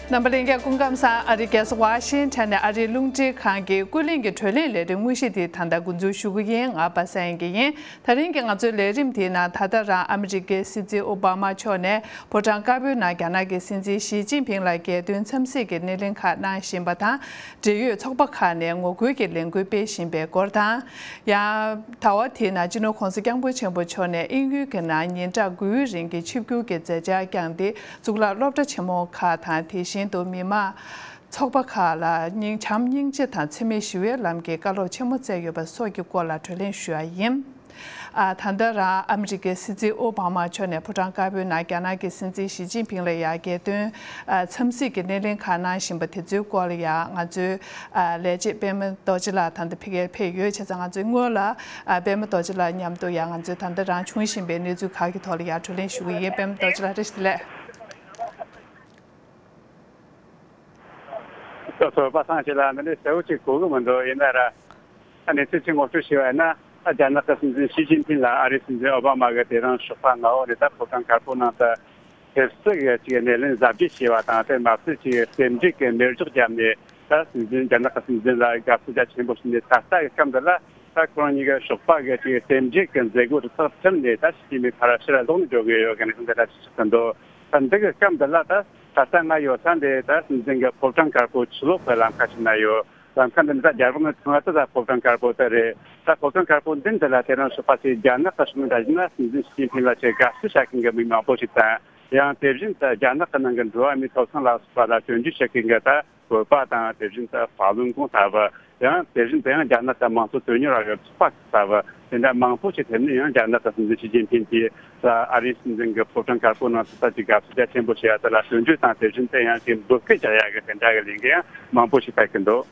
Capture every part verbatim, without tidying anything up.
རྣམ་པ་ལྷན་རྒྱས་སྐུ་ཁམས་བཟང་། ཨ་རིའི་རྒྱལ་ས་ཝ་ཤིང་ཊོན་ནས་ཨ་རིའི་རླུང་འཕྲིན་ཁང་གི་ཀུན་གླེང་གི་བགྲོ་གླེང་ལས་རིམ་དངོས་གཞི་དེ་ད་ལྟ་འགོ་འཛུགས་ཞུ་གི་ཡིན། ང་པ་སངས་དབྱངས་སྐྱིད་ཡིན། ད་རིང་གི་ང་ཚོའི་ལས་རིམ་དེའི་ནང་ད་ལྟ་རང་ཨ་མི་རི་ཀའི་སྲིད་འཛིན་ཨོ་བྷ་མ་མཆོག་ནས་ཕོ་བྲང་དཀར་པོའི་ནང་རྒྱ་ནག་གི་སྲིད་འཛིན་ཞི་ཅིན་ཕིང་ལ་རྒྱལ་དོན་འཚམས་གཟིགས་ཀྱི་སྣེ་ལེན་ཁག་གནང་བཞིན་པ་དང་། འབྲེལ་ཡོད་ཚོགས་པ་ཁག་ནས་ངོ་རྒོལ་གྱི་ལས་འགུལ་སྤེལ་བཞིན་པའི་སྐོར་དང་། ཡང་ཟླ་བ་དེའི་ནང་སྤྱི་ནོར་༸གོང་ས་༸སྐྱབས་མགོན་ཆེན་པོ་མཆོག་ནས་དབྱིན་ཡུལ་གྱི་ནང་ཉིན་གྲངས་དགུའི་རིང་གི་ཆིབས་བསྒྱུར་གྱི་མཛད་འཆར་བསྐྱངས་ཏེ། གཙུག་ལག་སློབ་གྲྭ་ཆེན་མོ་ཁག་དང་། དེ་བཞིན་དུ་མི་མང་ཚོགས་པ་ཁག་ལ་སྙིང་བྱམས་སྙིང་རྗེ་དང་འཚེ་མེད་ཞི་བའི་ལམ་གྱི་བཀའ་སློབ་ཆེན་མོ་སྩལ་ཡོད་པ་སོགས་ཀྱི་སྐོར་ལ་བགྲོ་གླེང་ཞུ་ཡ་ཡིན། ཨ། ད་ལྟ་རང་ཨ་མི་རི་ཀའི་སྲིད་འཛིན་ཨོ་བྷ་མ་མཆོག་ནས་ཕོ་བྲང་དཀར་པོའི་ནང་རྒྱ་ནག་གི་སྲིད་འཛིན་ཞི་ཅིན་ཕིང་ལ་ཡང་རྒྱལ་དོན་ཨ་འཚམས་གཟིགས་ཀྱི་སྣེ་ལེན་ཁག་གནང་བཞིན་པ་དེ་ཚོའི་སྐོར་ལ་ཡང་ང་ཚོའི་ཨ་ལས་བྱེད་པད་མ་རྡོ་རྗེ་ལགས་ད་ལྟ་ཕ་གིར་ཕེབས་ཡོད། བྱས་ཙང་ང་ཚོའི་སྔོན་ལ་ཨ་པད་མ་རྡོ་རྗེ་ལགས་མཉམ་དུ་ཡང་ང་ཚོའི་ད་ལྟ་རང་བྱུང་བཞིན་པའི་གནས་ཚུལ་ཁག་གི་ཐོག་ལ་ཡང་བགྲོ་གླེང་ཞུ་གི་ཡིན། པད་མ་རྡོ་རྗེ་ལགས་བཀྲ་ཤིས་བདེ་ལེགས། སོ་སོ་པ་སངས་ཞེ་ལ་འདི་འདྲའི་གསལ་བོ་ཅིག་གོ་གི་མི་འདུག་ཡིན་ན་ར། ཨ་གནས་ཚུལ་ཅིག་ངོ་སྤྲོད་བྱས་པ་ཡིན་ན། ཨ་རྒྱ་ནག་གི་སྲིད་འཛིན་ཞི་ཅིན་ཕིང་ལ་ཨ་རིའི་སྲིད་འཛིན་ཨོ་བྷ་མ་གིས་དེ་རིང་ཞོགས་པ་སྔ་བོ་ནས་ད་ཕོ་བྲང་དཀར་པོ་ནང་དུ་ཕེབས་བསུ་གི་ཅིག་སྣེ་ལེན་གཟབ་རྒྱས་བྱས་པ་དང་། དེ་མ་ཟད་ཅིག་རྟེན་འབྲེལ་གྱི་མེ་སྒྱོགས་བརྒྱབ་ནས་ད་སྲིད་འཛིན་རྒྱ་ནག་གི་སྲིད་འཛིན་ལ་དགའ་བསུ་རྒྱ་ཆེན་པོ་ཞིག་ནས། ད་ལྟ་གི་སྐབས་འདི་ལ་ད་ཁོ་རང་གཉིས་ཀྱི་ཞོགས་པ་གི་ཅིག་རྟེན་འབྲེལ་གྱི་མཛད་སྒོ་དེ་དག་ཁྲིད་ནས་ད་ཞི་ཅིན་ཕིང་ཕར་ཕྱིར་ལོག་ནས་འགྲོ་གི་ཡོད་གི་གནས་སྟངས་དེ་འདྲ་ཞིག་ཆགས་ཀྱི་འདུག་ད་འདི་གི་སྐབས་འདི་ལ་ད། ད་ལྟ་ང་ཡོད་ས་འདི་ད་སྲིད་འཛིན་གྱི་ཕོ་བྲང་དཀར་པོ་ཕྱི་ལོགས་ཀྱི་ལམ་ཁ་ཞིག་ན་ཡོད། ལམ་ཁ་འདི་ནི་ད་རྒྱ་རོགས་ནས་ཚང་མ་ད་ད་ཕོ་བྲང་དཀར་པོ་དེ་རེད། ད་ཕོ་བྲང་དཀར་པོ་འདི་འདི་ལ་དེ་རིང་ཞོགས་པ་ཞིག་རྒྱ་ནག་གི་ཕྱོགས་ནས་ད་ཡིན་ན་སྲིད་འཛིན་ཞི་ཅིན་ཕིང་ལ་ཆེད་དགའ་བསུ་བྱ་མཁན་གྱི་མི་མང་པོ་ཞིག་དང་། ཡང་དེ་བཞིན་དུ་རྒྱ་ནག་གི་ནང་གི་འགྲོ་བ་མིའི་ཐོབ་ཐང་ལ་སོགས་པ་ལ་སྐྱོན་བརྗོད་བྱེད་མཁན་གྱི་ད་བོད་པ་དང་། དེ་བཞིན་དུ་ཧྥ་ལུན་གོང་ལྟ་བུ། ཡང་དེ་བཞིན་དུ་ཡང་རྒྱ་ནག་གི་དམངས་གཙོ་དོན་གཉེར་བ་གི་ཚོགས་པ་ལྟ་བུ་དེ་འདྲ་མང་པོ་ཞིག་ཕེབས་ནས། ཡང་རྒྱ་ནག་གི་སྲིད་འཛིན་ཞི་ཅིན་ཕིང་གིས་ཨ་རིའི་སྲིད་འཛིན་གྱི་ཕོ་བྲང་དཀར་པོ་ནང་ཚོགས་པ་ཅིག་དགའ་བསུ་རྒྱ་ཆེན་པོ་བྱས་པ་དེ་ལ་སྐྱོན་བརྗོད་དང་། དེ་བཞིན་དུ་ཡང་ཅིག་འབོད་སྐུལ་བྱ་ཡག་གི་དེ་འདྲ་གི་ལས་འགུལ་ཡང་མང་པོ་ཞིག་སྤེལ་གྱི་འདུག་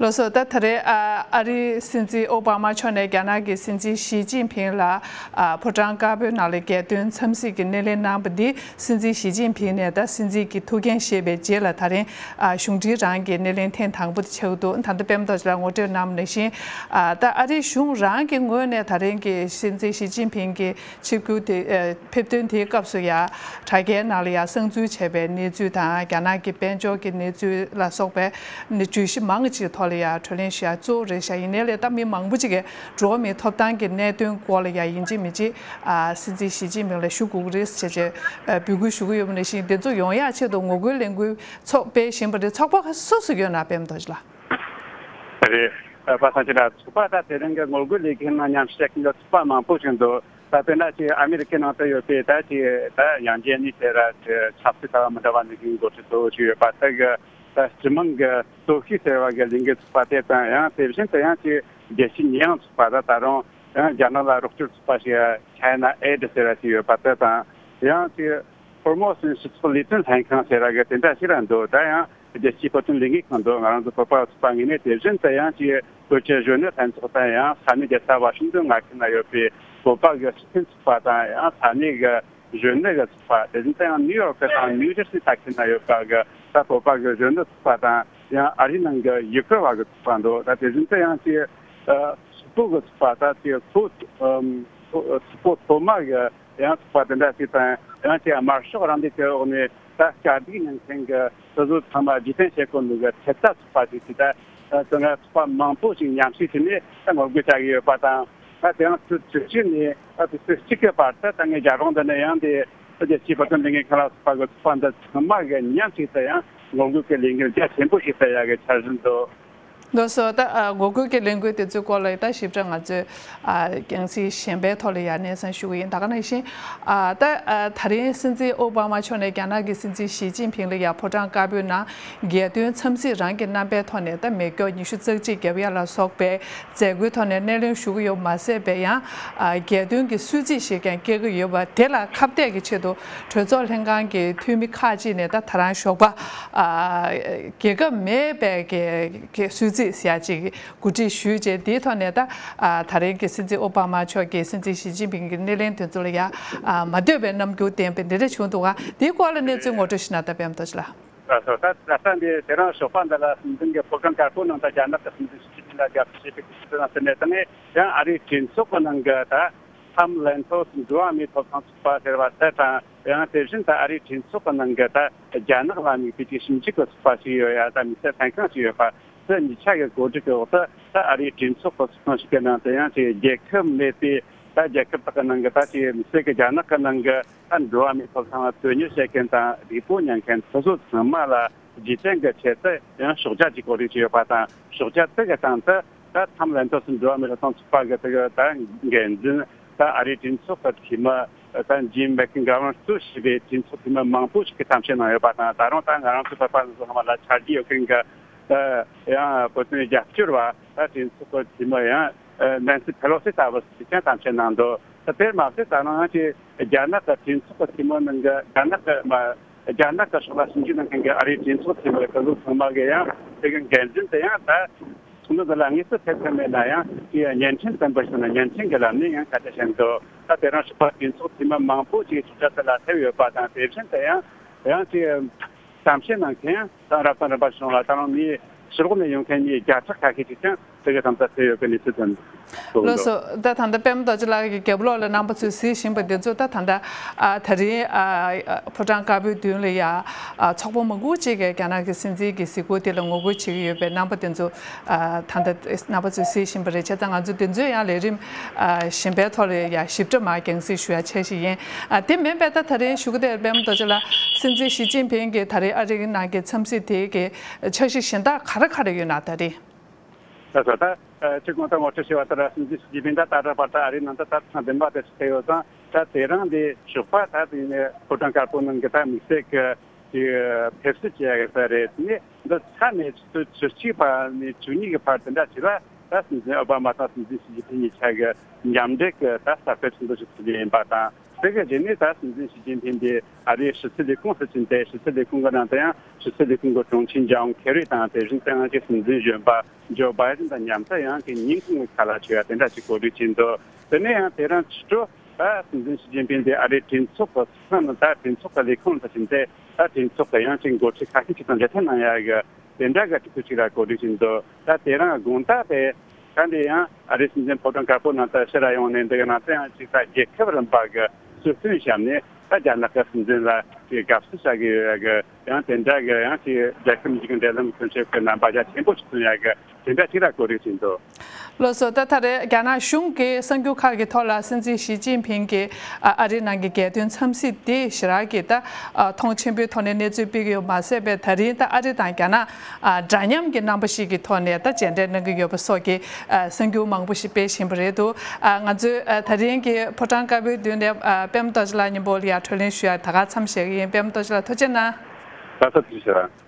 ལགས་སོ། ད་ད་རེས་ཨ་ཨ་རིའི་སྲིད་འཛིན་ཨོ་བྷ་མ་མཆོག་ནས་རྒྱ་ནག་གི་སྲིད་འཛིན་ཞི་ཅིན་ཕིང་ལ་ཨ་ཕོ་བྲང་དཀར་པོའི་ནང་ལ་རྒྱལ་དོན་འཚམས་གཟིགས་ཀྱི་སྣེ་ལེན་གནང་བ་འདི། སྲིད་འཛིན་ཞི་ཅིན་ཕིང་ནས་ད་སྲིད་འཛིན་གྱི་ཐུགས་འགན་བཞེས་པའི་རྗེས་ལ་ད་རིང་ཨ་གཞུང་འབྲེལ་རང་གི་སྣེ་ལེན་ཐེངས་དང་པོ་དེ་ཆགས་འདུག་ད་ལྟ་པད་མ་རྡོ་རྗེ་ལགས་ངོ་སྤྲོད་གནང་བ་ནང་བཞིན། ཨ་ད་ཨ་རིའི་གཞུང་རང་གི་ངོས་ནས་ད་རིང་གི་སྲིད་འཛིན་ཞི་ཅིན་ཕིང་གི་ཆིབས་བསྒྱུར་དེ་ཨ་ཕེབས་ཐོན་དེའི་སྐབས་སུ་ཡང་དྲ་རྒྱའི་ནང་ལ་ཡང་གསང་འཛུལ་བྱས་པའི་གནས་ཚུལ་དང་། རྒྱ་ནག་གི་དཔལ་འབྱོར་གྱི་གནས་ཚུལ་ལ་སོགས་པའི་ནི་བརྗོད་གཞི་མང་ཅིག་ཐོག་ལ་ཡང་བགྲོ་གླེང་ཞུ་ཡ་གཙོ་བོ་རེད་ཤག་ཡིན་ནའི་ལས་ད་མི་མང་པོ་ཅིག་གིས་འགྲོ་བ་མིའི་ཐོབ་ཐང་གི་གནད་དོན་སྐོར་ལ་ཡང་ཡིན་གཅིག་མིན་གཅིག་ཨ་སྲིད་འཛིན་ཞི་ཅིན་ཕིང་ལ་ཞུ་དགོས་ཀྱི་རེད་ཟེར་བྱས་ཨ་འབོད་སྐུལ་ཞུ་གི་ཡོད་པ་ནང་བཞིན། དེ་ཚོ་ཡོང་ཡག་ཆེད་དུ་ངོ་རྒོལ་ལས་འགུལ་ཚོགས་སྤེལ་བཞིན་པ་རེད། ཚོགས་པ་སུ་སུ་ཡོད་ན། པད་མ་རྡོ་རྗེ་ལགས། རེད། ཨ་པ་སངས་སྐྱིད་ལགས། ཚོགས་པ་ད་དེ་རིང་གི་ངོ་རྒོལ་ལས་འགུལ་ནང་མཉམ་ཞུགས་བྱེད་མཁན་གྱི་ཚོགས་པ་མང་པོ་ཞིག་འདུག་ད་དཔེར་ན་ཅིག་ཨ་མི་རི་ཀའི་ནང་དུ་ཡོད་པའི་ད་ཅིག་ད་ཡང་ཇེ་ནི་ཟེར་ར་ཅིག་ཆབ་སྲིད་ལྟ་བ་མི་འདྲ་བ་འཛིན་མཁན་འགོ་ཁྲིད་གཙོ་བོ་ཞིག་ཡོད་པ་དེ་གི་ད་སྤྱི་དམངས་ཀྱི་སྟོབས་ཤུགས་ཟེར་བ་གི་ལས་འགུལ་ཚོགས་པ་དེ་དང་། ཡང་དེ་བཞིན་དུ་ཡང་ཅིག་རྒྱལ་སྤྱིའི་ཉེས་ཡངས་ཚོགས་པ། ད་ད་རུང་ཡང་རྒྱ་ནག་ལ་རོགས་སྐྱོར་ཚོགས་པ་ཞིག་China Aid ཟེར་བ་ཞིག་ཡོད་པ་དེ་དང་། ཡང་ཅིག་ཧོར་མོ་སི་སྤྱི་ཚོགས་ལས་དོན་ལྷན་ཁང་ཟེར་བ་གི་དེ་འདྲ་ཞིག་ར་འདུག་ད་ཡང་རྒྱལ་སྤྱིའི་བོད་དོན་ལས་འགུལ་ཁང་འདུག་ང་རང་ཚོ་བོད་པ་ཚོགས་པ་ངོས་ནས་དེ་བཞིན་དུ་ཡང་ཅིག་བོད་ཀྱི་གཞོན་ནུ་ལྷན་ཚོགས་དང་། ཡང་ས་གནས་རྒྱལ་ས་ཝ་ཤིང་ཏོན་མངའ་ཁུལ་ན་ཡོད་པའི་བོད་པ་གི་སྤྱི་མཐུན་ཚོགས་པ་དང་། ཡང་ས་གནས་གི་གཞོན་ནུ་གི་ཚོགས་པ། དེ་བཞིན་དུ་ཡང་ནིའུ་ཡོག་གི་དང་ནིའུ་ཇར་སི་མཐའ་ཁུལ་ན་ཡོད་པ་གི་ད་བོད་པ་གི་གཞོན་ནུ་ཚོགས་པ་དང་། ཡང་ཨ་རིའི་ནང་གི་ཡུ་གུར་བ་གི་ཚོགས་པ་འདུག་ད་དེ་བཞིན་དུ་ཡང་ཅིག་ཨ་སུ་པོ་གི་ཚོགས་པ། ད་ཅིག་སུ་པོ་ཨམ་སུ་སུ་པོ་སོ་མ་གི་ཡང་ཚོགས་པ་དེ་འདྲ་ཞིག་དང་། ཡང་ཅིག་དམར་ཤོག་རང་བདེ་གི་འོག་ནས་ད་དཀའ་སྡུག་མྱངས་མཁན་གི་སོ་སོ་ཚང་མ་རྗེས་དྲན་བྱེད་དགོས་འདུག་གི་ཚེ་ད་ཚོགས་པ་ཞིག་ཅིག་ད་དེ་འདྲ་ཚོགས་པ་མང་པོ་ཞིག་མཉམ་ཞུགས་བྱས་ནས་ད་ངོ་རྒོལ་བྱ་གི་ཡོད་པ་དང་། ད་དེ་ཡང་ཚོུད་ཚོུད་ཅིག་ནས་ད་དུས་ཚོད་གཅིག་གི་བར་དུ་ད་ངས་རྒྱ་གར་འདི་ནས་ཡང་དེ་ད་རྒྱལ་སྤྱིའི་བོད་དོན་ལས་འགུལ་ཁང་ལ་སོགས་པ་གི་ཚོགས་པ་འདི་ཚང་མ་གི་མཉམ་ཞུགས་དུ་ཡང་ངོ་རྒོལ་གྱི་ལས་འགུལ་རྒྱ་ཆེན་པོ་ཞིག་སྤེལ་ཡག་གི་འཆར་གཞི་འདུག་ལགས་སོ། ད་ཨ་ངོ་རྒོལ་གྱི་ལས་འགུལ་དེ་ཚོའི་སྐོར་ལ་ད་ཞིབ་ཕྲ་ང་ཚོས་ཨ་རྒྱང་སྲིང་གཞན་པའི་ཐོག་ལ་ཡང་སྙན་སེང་ཞུ་གི་ཡིན། ད་ག་ནང་བཞིན་ཨ་ད་ཨ་ད་རིང་སྲིད་འཛིན་ཨོ་བྷ་མ་མཆོག་ནས་རྒྱ་ནག་གི་སྲིད་འཛིན་ཞི་ཅིན་ཕིང་ལ་ཡང་ཕོ་བྲང་དཀར་པོའི་ནང་རྒྱལ་དོན་འཚམས་གཟིགས་རང་གི་རྣམ་པའི་ཐོག་ནས་ད་མེ་སྒྱོགས་ཉི་ཤུ་རྩ་གཅིག་བརྒྱབ་ཡ་ལ་སོགས་པའི་མཛད་སྒོའི་ཐོག་ནས་སྣེ་ལེན་ཞུ་གི་ཡོད་མ་ཟད་པའི་ཡང་ཨ་རྒྱལ་དོན་གྱི་གསོལ་ཚིགས་ཤིག་ཀྱང་སྐྱེལ་གྱི་ཡོད་པ་དེ་ལ་ཁ་གཏད་ཀྱི་ཆེད་དུ་གྲོས་ཚོགས་ལྷན་ཁང་གི་འཐུས་མི་ཁག་ཅིག་ནས་ད་ད་རང་ཞོགས་པ་ཨ་རྒྱལ་ཁབ་མེད་པའི་གི་གི་གསོལ་ཚིགས་ཟེར་ཡ་ཅིག་གོ་སྒྲིག་ཞུས་རྗེས། དེའི་ཐོག་ནས་ད་ཨ་ད་རིང་གི་སྲིད་འཛིན་ཨོ་བྷ་མ་མཆོག་གིས་སྲིད་འཛིན་ཞི་ཅིན་ཕིང་གི་སྣེ་ལེན་དེ་ཚོ་ལ་ཡང་ཨ་མ་འདོད་པའི་རྣམ་འགྱུར་བསྟན་པའི་འདི་འདྲ་བྱུང་འདུག་ག་དེའི་སྐོར་ལ་གནས་ཚུལ་ངོ་སྤྲོད་ཞུས་ན་ད་པད་མ་རྡོ་རྗེ་ལགས། ལགས་སོ། ད་ད་ལྟ་འདི་དེ་རིང་ཞོགས་པ་འདི་ལ་སྲིད་འཛིན་གྱི་ཕོ་བྲང་དཀར་པོ་ནང་དུ་རྒྱ་ནག་གི་སྲིད་འཛིན་ཞི་ཅིན་ཕིང་ལ་དགའ་བསུ་བྱེད་པའི་དུས་ཚོད་དང་བསྟུན་ནས་དང་། ཡང་ཨ་རིའི་གྲོས་ཚོགས་ཀྱི་ནང་གི་ད་Farm Land House འགྲོ་བ་མིའི་ཐོབ་ཐང་ཚོགས་པ་ཟེར་བ་དེ་དང་། ཡང་དེ་བཞིན་དུ་ཨ་རིའི་གྲོས་ཚོགས་ཀྱི་ནང་གི་ད་རྒྱ་ནག་ལ་དམིགས་པའི་ཅིག་ཞིབ་འཇུག་གི་ཚོགས་པ་ཞིག་ཡོད་ཡ། ད་དམིགས་བསལ་ལྷན་ཁང་ཞིག་ཡོད་པ། དེ་གཉིས་ཆ་གི་གོ་སྒྲིག་གི་འོག་ཏུ་ད་ཨ་རིའི་གྲོས་ཚོགས་ཀྱི་ཚོགས་ཁང་ཞིག་གི་ནང་དུ་ཡང་ཅིག་རྒྱལ་ཁབ་མེད་པའི་ད་རྒྱལ་ཁབ་དག་གི་ནང་གི་ད་ཅིག་དམིགས་བསལ་གྱི་རྒྱ་ནག་གི་ནང་གི་ད་འགྲོ་བ་མིའི་ཐོབ་ཐང་ལ་བཙོན་གཉེར་བྱེད་མཁན་དང་སྡིགས་པོ་མྱངས་མཁན་སོ་སོ་ཚང་མ་ལ་རྗེས་དྲན་གྱི་ཆེད་དུ་ཡང་ཤོག་བྱང་ཅིག་གོ་སྒྲིག་བྱས་ཡོད་པ་དང་། ཤོག་བྱང་དེ་གི་སྟེང་དུ་ད་མཚམས་ལན་ཐོག་སུ་འགྲོ་བ་མིའི་ཐོབ་ཐང་ཚོགས་པ་གི་དེ་གི་ད་འགན་འཛིན་ད་ཨ་རིའི་གྲོས་ཚོགས་ཀྱི་འཐུས་མི་ད་ཇིམ་མེག་ཀིན་གྷ་ཝར་ནར་གཙོས་བྱས་པའི་གྲོས་ཚོགས་འཐུས་མི་མང་པོ་ཞིག་གིས་གཏམ་བཤད་གནང་ཡོད་པ་དང་། ད་རུང་ད་ང་རང་ཚོའི་བོད་པ་ཚོ་ཚང་མ་ལ་ཆ་རྒྱུས་ཡོད་མཁན་གྱི་ད་ཡང་བོད་དོན་རྒྱབ་སྐྱོར་བ་ད་གྲོས་ཚོགས་ཀྱི་འཐུས་མི་ཡང་ནན་སི་ཕེ་ལོ་སི་ལྟ་བུ་ཞིག་ཀྱང་གཏམ་བཤད་གནང་འདུག་ད་དེར་མ་ཟད་ད་རུང་ཡང་ཅིག་རྒྱ་ནག་གི་གྲོས་ཚོགས་ཀྱི་འཐུས་མི་ནང་གི་རྒྱ་ནག་གི་མ་རྒྱ་ནག་གི་ཕྱོགས་ལ་ཞིབ་འཇུག་གནང་མཁན་གྱི་ཨ་རིའི་གྲོས་ཚོགས་འཐུས་མི་གི་ལུགས་ཚང་མ་གི་ཡང་དེ་གི་འགན་འཛིན་དེ་ཡང་ད་ཚོགས་འདུ་འདི་ལ་དངོས་སུ་ཕེབས་ཐུབ་མེད་ན་ཡང་དེ་ཡང་བརྙན་འཕྲིན་བཏང་པ་ཞིག་ན་བརྙན་འཕྲིན་གྱི་ལམ་ནས་ཡང་ཁ་བརྡ་བྱས་འདུག་ད་དེ་རིང་ཞོགས་པ་གྲོས་ཚོགས་འཐུས་མི་མང་པོ་ཅིག་ཚོགས་བཅར་དེ་ལ་ཕེབས་ཡོད་པ་དང་། དེ་བཞིན་དུ་ཡང་ཡང་ཅིག་གཏམ་བཤད་གནང་མཁན་ཡང་ད་རབ་དང་རིམ་པ་བྱུང་ལ་ད་རུང་མི་ཕྱི་ལོགས་ནས་ཡོང་མཁན་མི་བརྒྱ་ཕྲག་ཁ་ཤས་ཅིག་ཀྱང་དེ་གི་མཚམས་སུ་ཕེབས་ཡོད་པའི་གནས་ཚུལ་ཐོན་འདུག་ལགས་སོ། ད་ད་ལྟ་པད་མ་རྡོ་རྗེ་ལགས་ཀྱིས་རྒྱབ་ལོགས་ལ་རྣམ་པ་ཚོས་གཟིགས་བཞིན་པ་འདི་ཚོ་ད་ད་ལྟ་ཨ་ད་རིང་ཨ་ཕོ་བྲང་དཀར་པོའི་མདུན་ལ་ཡ་ཨ་ཚོགས་པ་མང་པོ་ཅིག་གིས་རྒྱ་ནག་གི་སྲིད་འཛིན་གྱི་གཟིགས་སྐོར་དེ་ལ་ངོ་རྒོལ་བྱེད་ཀྱི་ཡོད་པའི་རྣམ་པ་དེ་ཚོ་ཨ་ད་ལྟ་རྣམ་པ་ཚོས་གཟིགས་བཞིན་པ་རེད། བྱས་ཙང་ང་ཚོ་དེ་ཚོའི་ཡང་ལས་རིམ་ཨ་གཞན་པའི་ཐོག་ལ་ཡ་ཞིབ་ཕྲ་མར་རྒྱང་སྲིང་ཞུ་ཡ་འཆར་གཞི་ཡིན། ཨ་དེ་མིན་པའི་ད་ད་རིང་ཞུ་གི་དེ་པད་མ་རྡོ་རྗེ་ལགས། སྲིད་འཛིན་ཞི་ཅིན་ཕིང་གི་ད་རེས་ཨ་རིའི་ནང་གི་འཚམས་གཟིགས་དེ་གི་འཆར་གཞི་གཞན་དག་ག་རེ་ག་རེ་ཡོད་ན་ད་རེས། ད་ད་ད་ཅིག་གོང་དུ་ངོ་སྤྲོད་བྱས་པ་ལྟར་སྲིད་འཛིན་ཞི་ཅིན་ཕིང་ད་ད་ལྟ་བར་དུ་ཨ་རིའི་ནང་དུ་ད་ཐེངས་བདུན་པ་དེ་ཞིག་ཕེབས་ཡོད་ཙང་། ད་དེ་རིང་འདི་ཞོགས་པ་ད་དེ་ནས་ཕོ་བྲང་དཀར་པོ་ནང་གི་ད་དམིགས་བསལ་གྱི་ཅིག་ཕེབས་བསུ་བྱེད་ཡ་གི་ས་རེད། ནི་འདི་ཚར་ནས་ཆུ་ཚོད་བཅུ་གཅིག་བར་ནས་བཅུ་གཉིས་ཀྱི་བར་དེ་འདྲ་ཅིག་ལ་ད་སྲིད་འཛིན་ཨོ་བྷ་མ་དང་སྲིད་འཛིན་ཞི་ཅིན་ཕིང་གཉིས་ཆ་གི་མཉམ་འབྲེལ་གྱི་ད་གསར་སྤེལ་ཚོགས་འདུ་ཞིག་ཚོགས་རྒྱུ་ཡིན་པ་དང་། དེ་གི་རྗེས་ནས་ད་སྲིད་འཛིན་ཞི་ཅིན་ཕིང་གིས་ཨ་རིའི་ཕྱི་སྲིད་ལས་ཁུངས་སུ་ཕྱིན་ཏེ། ཕྱི་སྲིད་ལས་ཁུངས་ཀྱི་ནང་དུ་ཡང་ཕྱི་སྲིད་ལས་ཁུངས་ཀྱི་དྲུང་ཆེ་ཇོན་ཁེ་རི་དང་། དེ་བཞིན་དུ་ཡང་ཅིག་སྲིད་འཛིན་གཞོན་པ་ཇོ་བྷའི་ཌེན་དང་མཉམ་དུ་ཡང་ཅིག་ཉིན་གུང་གི་ཁ་ལག་མཆོད་ཡ་དེ་འདྲ་ཅིག་གོ་སྒྲིག་བྱས་འདུག་དེ་ནས་ཡང་དེ་རིང་ཕྱི་དྲོ་ད་སྲིད་འཛིན་ཞི་ཅིན་ཕིང་དེ་ཨ་རིའི་གྲོས་ཚོགས་ཀྱི་ཚོགས་ཁང་ནང་ད་གྲོས་ཚོགས་ཀྱི་ལས་ཁུངས་སུ་ཕྱིན་ཏེ། ད་གྲོས་ཚོགས་ཀྱི་ཡང་ཅིག་འགོ་ཁྲིད་ཁ་ཤས་ཅིག་དང་མཇལ་འཕྲད་གནང་ཡ་གི་དེ་འདྲ་གི་གྲོས་ཚོགས་ཅིག་ལ་གོ་སྒྲིག་བྱས་འདུག་ད་དེ་རིང་དགོང་དག་དེ་ད་འདི་ཡང་ཨ་རིའི་སྲིད་འཛིན་ཕོ་བྲང་དཀར་པོ་ནང་དུ་ཕྱིར་ཡོང་ནས། འདི་གི་ནང་དུ་ཡང་ཅིག་ད་རྒྱལ་ཁབ་རིམ་པ་གི་གཙོ་དོན་བཤམས་ནས་ད་རྒྱ་ནག་གི་སྲིད་འཛིན་ལ་ཅིག་དགའ་བསུ་བྱ་གི་ཡོད་ཡ་གི། ཡང་དེ་འདྲ་གི་ཡང་ཅིག་རྒྱལ་ཁབ་གཉིས་ཀྱི་འབྲེལ་ལམ་དོན་གཅོད་ཀྱི་རྣམ་པ་རྒྱ་ཆེན་པོ་ཞིག་མཚོན་ཡ་གི་དེ་འདྲ་ཅིག་ལ་གོ་སྒྲིག་བྱས་འདུག་ལགས་སོ། ད་ད་རེས་རྒྱ་ནག་གཞུང་གིས་གསར་འགྱུར་ཁག་གི་ཐོག་ལ་སྲིད་འཛིན་ཞི་ཅིན་ཕིང་གིས་ཨ་ཨ་རིའི་ནང་གི་རྒྱལ་དོན་འཚམས་གཟིགས་འདི་ཞེ་དྲག་གི་ད་ཨ་མཐོང་ཆེན་པོའི་ཐོག་ནས་གནས་ཚུལ་སྤེལ་གྱི་ཡོད་མ་ཟད་པའི། ད་རིང་ད་ཨ་རི་དང་རྒྱ་ནག་ཨ་འདྲ་མཉམ་གྱི་རྣམ་པ་ཞིག་གི་ཐོག་ནས་ད་མཇལ་འཕྲད་གནང་གི་ཡོད་པ་སོགས་ཀྱི་ཨ་གསར་འགྱུར་མང་པོ་ཞིག་སྤེལ་བཞིན་པ་རེད་འདུག་ཨ་ང་ཚོས་ཨ་ད་རིང་གི་ཕོ་བྲང་དཀར་པོའི་མདུན་ནས་ཨ་པད་མ་རྡོ་རྗེ་ལགས་མཉམ་པོ་ལ་ཡ་གྲོས་གླེང་ཞུ་ཡ་ད་ག་མཚམས་བཞག་གི་ཡིན། པད་མ་རྡོ་རྗེ་ལགས་ཐུགས་རྗེ་གནང་། ད་ཐུགས་རྗེ་ཆེ།